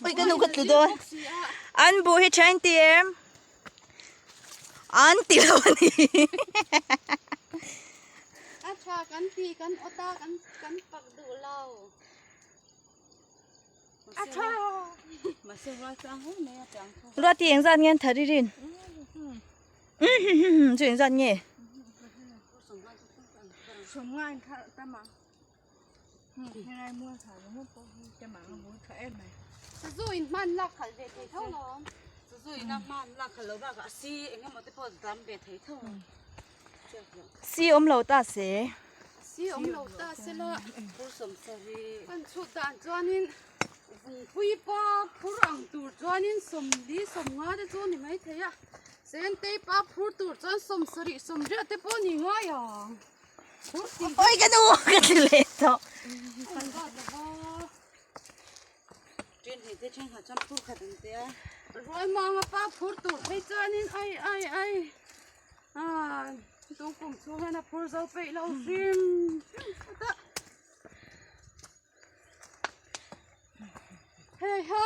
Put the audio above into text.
Oi ka nu ka tlu dawn. An buh hi tha in ti em? An ti lo a ni. A tha kan ti kan awt a kan kan pak duh lo. A tha. Ruati engzat nge an thar i rin? Chu engzat nge? Sazu in hman lak khalh ve thei tho lo. Sazu in a hman lak khalh lo bakah a si eng emaw te pawh dam ve thei tho. Si awm lo ta se. Si awm lo ta se la. Kan chhut dan chuanin vungpui pa phur ang tur chuanin sawmli sawmnga te chu ni mai thei a. Sentei pa phur tur chuan sawmsarih sawmriat te pawh ni ngai ang. Oi ka nu ka ti leh tawh. Ruai manga pa phur tur phei chuanin ai ai ai ah tung kum chhung hian a phur zo peih lo hrim hrim phawt a. Hei ha!